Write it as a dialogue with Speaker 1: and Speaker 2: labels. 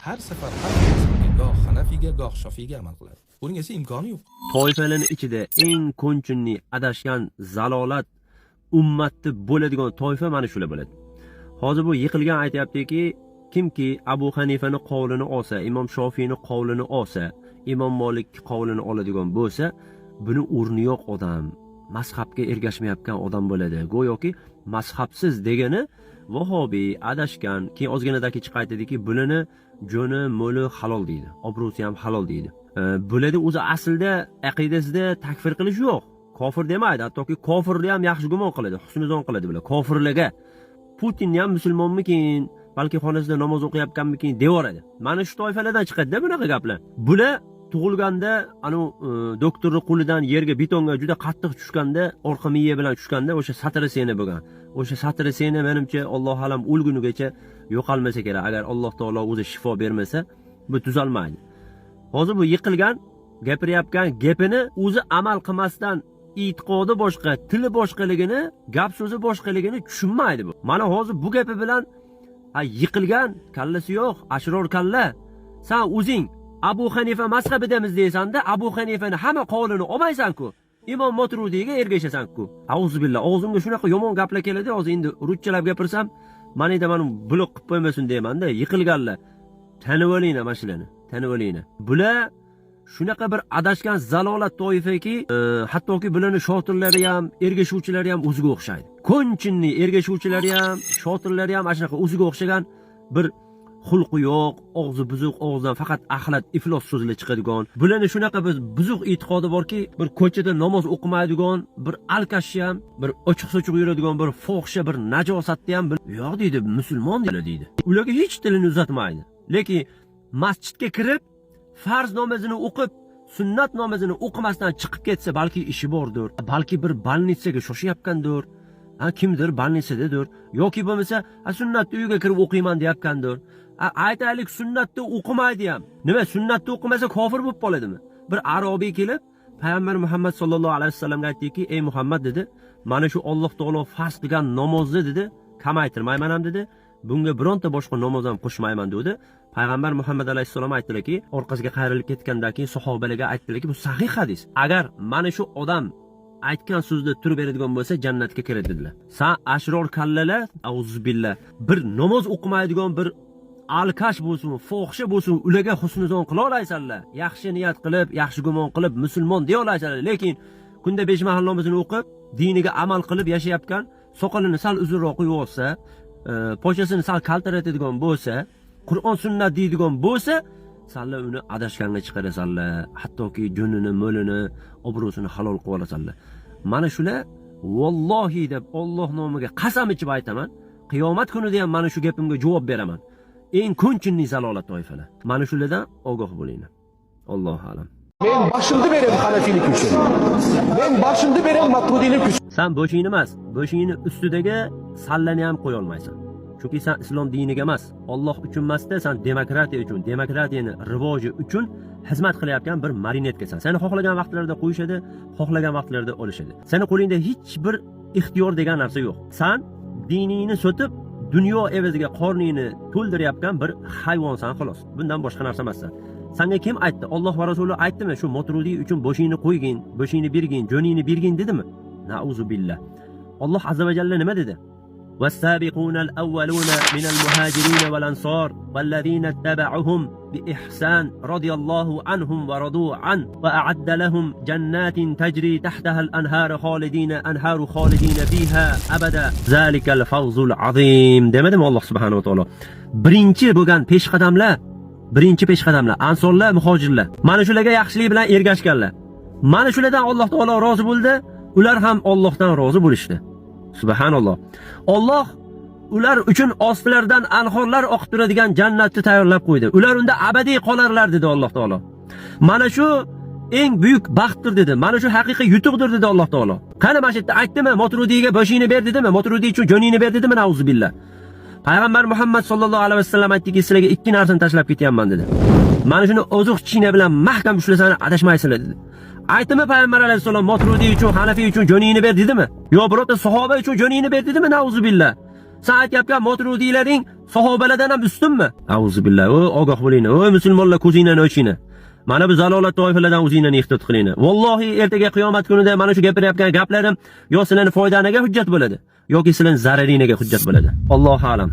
Speaker 1: Har safar har xil mazhabga, goh Hanafiyga, goh Shofiyga amal qiladi. Buning esa imkoni yo'q.
Speaker 2: Toifalarni ichida eng конченый adashgan zalolat ummatni bo'ladigan toifa mana shular bo'ladi. Hozir bu yiqilgan aytyaptiki, kimki Abu Hanifani qovlini olsa, Imom Shofiyni qovlini olsa, Imom Molik qovlini oladigan bo'lsa, buni o'rni yo'q odam, mazhabga ergashmayotgan odam bo'ladi. Go'yoki mazhabsiz degani vahobiy, adashgan. Keyin ozginadagi chiqib aytadiki, bularni jo'ni mo'li halol deydi, obro'si ham halol deydi. Bularda o'zi aslida aqidasida takfir qilish yo'q, kofir demaydi, hattoki kofirni ham yaxshi gumon qiladi, husnizon qiladi bular kofirlarga. Putinni ham musulmonmikin, balki xonasida namoz o'qiyotganmikin deyoradi. Mana shu toifalardan chiqadida bunaqa gaplar. Bular tug'ilganda anavi doktorni qo'lidan yerga, betonga juda qattiq tushganda, orqa miya bilan tushganda o'sha сотрясение bo'lgan. O'sha сотрясение, menimcha, allohu alam, o'lgunigacha yo'qolmasa kerak. Agar Alloh taolo o'zi shifo bermasa, bu tuzalmaydi. Hozir bu yiqilgan gapirayotgan gapini o'zi amal qilmasdan, e'tiqodi boshqa, tili boshqaligini, gap so'zi boshqaligini tushunmaydi bu. Mana hozir bu gapi bilan, ha, yiqilgan, kallasi yo'q, ashror kalla. San o'zing Abu Hanifa mazhabidamiz deysanda, Abu Hanifani hamma qovlini olmaysan-ku, Imom Motrudiyga ergashasan-ku. Auzubillah, og'zimga shunaqa yomon gaplar keladi. Hozir endi ruschalab gapirsam, mana endi mani blok qilib qo'ymasin deymanda. Yiqilganlar, tanib olinglar, mana shularni tanib olinglar. Bular shunaqa bir adashgan zalolat toifaki, hattoki bularni shotirlari ham, ergashuvchilari ham o'ziga o'xshaydi. Конченый ergashuvchilari ham, shotirlari ham mana shunaqa o'ziga o'xshagan, bir xulqi yo'q, og'zi buzuq, og'zidan faqat axlat, iflos so'zlar chiqadigan. Bularni shunaqa bir buzuq e'tiqodi borki, bir ko'chada namoz o'qimaydigan bir alkashni ham, bir ochiq sochiq yuradigan bir fohisha, bir najosatni ham yo'q deydi, musulmon deydi. Ularga hech tilini uzatmaydi. Lekin masjidga kirib, farz namozini o'qib, sunnat namozini o'qimasdan chiqib ketsa, balki ishi bordir, balki bir больница ga shoshayotgandir, ha, kimdir больница dadir yoki bo'lmasa, ha, sunnatni uyga kirib o'qiyman deyotgandir. Ha, aytaylik, sunnatni o'qimaydi ham. Nima, sunnatni o'qimasa kofir bo'lib qoladimi? Bir arobiy kelib payg'ambar Muhammad sollallohu alayhi vasallamga aytdiki: "Ey Muhammad", dedi, "mana shu Alloh taolo farz qilgan namozni", dedi, "kamaytirmayman ham", dedi, "bunga bironta boshqa namoz ham qo'shmayman", dedi. Payg'ambar Muhammad alayhissalom aytdilarki, orqasiga qayrilib ketgandan keyin sahobalarga aytdilarki, bu sahih hadis, "Agar mana shu odam aytgan so'zda turib beradigan bo'lsa, jannatga kiradi", dedilar. San ashror kallalar, auzubillah, bir namoz o'qimaydigan bir alkash bo'lsin, fohisha bo'lsin, ularga husnizon qila olasanlar, yaxshi niyat qilib, yaxshi gumon qilib, musulmon deya olasanlar. Lekin kunda besh mahal namozini o'qib, diniga amal qilib yashayotgan, soqolini sal uzunroq qo'yib olsa, pochasini sal kaltaratadigan bo'lsa, Qur'on, sunnat deydigan bo'lsa, sanlar uni adashganga chiqarasanlar, hattoki jonini, mo'lini, obro'sini halol qilib olasanlar. Mana shular, vallohi deb Olloh nomiga qasam ichib aytaman, qiyomat kunida ham mana shu gapimga javob beraman, eng конченый zalolat toifalar. Mana shulardan ogoh bo'linglar. Allohu alam.
Speaker 3: Men boshimni berem Hanafilik uchun. Men boshimni berem Maturидiylik uchun.
Speaker 2: San boshingni emas, boshingni ustidagi sallani ham qo'ya olmaysan, chunki san islom diniga emas, Olloh uchun emasda, san demokratiya uchun, demokratiyani rivoji uchun xizmat qilayotgan bir marionetkasan. Seni xohlagan vaqtlarda qo'yishadi, xohlagan vaqtlarda olishadi. Seni qo'lingda hech bir ixtiyor degan narsa yo'q. San diningni sotib, dunyo evaziga qorningni to'ldirayotgan bir hayvonsan, xolos, bundan boshqa narsa emassan. Sanga kim aytdi? Olloh va rasuli aytdimi, shu Moturudiy uchun boshingni qo'ygin, boshingni bergin, joningni bergin dedimi? Nauzu billah. Alloh azza va jalla nima dedi? والسابقون الأولون من المهاجرين والأنصار والذين اتبعوهم بإحسان رضي الله عنهم ورضوا عنه وأعد لهم جنات تجري تحتها الأنهار خالدين أنهار خالدين فيها أبدا ذلك الفوز العظيم demadimi Alloh subhanahu va taolo? Birinchi bo'lgan peshqadamlar, birinchi peshqadamlar ansorlar, muhojirlar, mana shularga yaxshilik bilan ergashganlar, mana shulardan Alloh taolo rozi bo'ldi, ular ham Ollohdan rozi bo'lishdi. Subhanalloh. Olloh ular uchun ostilaridan anhorlar oqib turadigan jannatni tayyorlab qo'ydi. Ular unda abadiy qolarlar, dedi Alloh taolo. Mana shu eng buyuk baxtdir, dedi. Mana shu haqiqiy yutuqdir, dedi Alloh taolo. Qani, mana shu yerda aytdimi, Moturudiyga boshingni ber dedimi? Moturudiy uchun joningni ber dedimi? Nauzubillah. Payg'ambar Muhammad sollallohu alayhi vasallam aytdiki, sizlarga ikki narsani tashlab ketyapman, dedi. Mana shuni oziq tishinglar bilan mahkam ushlasanglar, adashmaysizlar, dedi. Aytdimi payg'ambar alayhissalom Moturudiy uchun, Hanafiy uchun joningni ber dedimi? Yo birorta sahoba uchun joningni ber dedimi? Nauzubillah. Sen aytayotgan Moturudiylaring sahobalardan ham ustunmi? Auzubillah. O ogoh bo'linglar. O musulmonlar, ko'zinglarni ochinglar. Mana bu zalolat toifalardan o'zinglarni ehtiyot qilinglar. Vallohi ertaga qiyomat kunida mana shu gapirayotgan gaplarim yo sizlarning foydangizga hujjat bo'ladi, yoki sizlarning zararingizga hujjat bo'ladi. Allohu a'lam.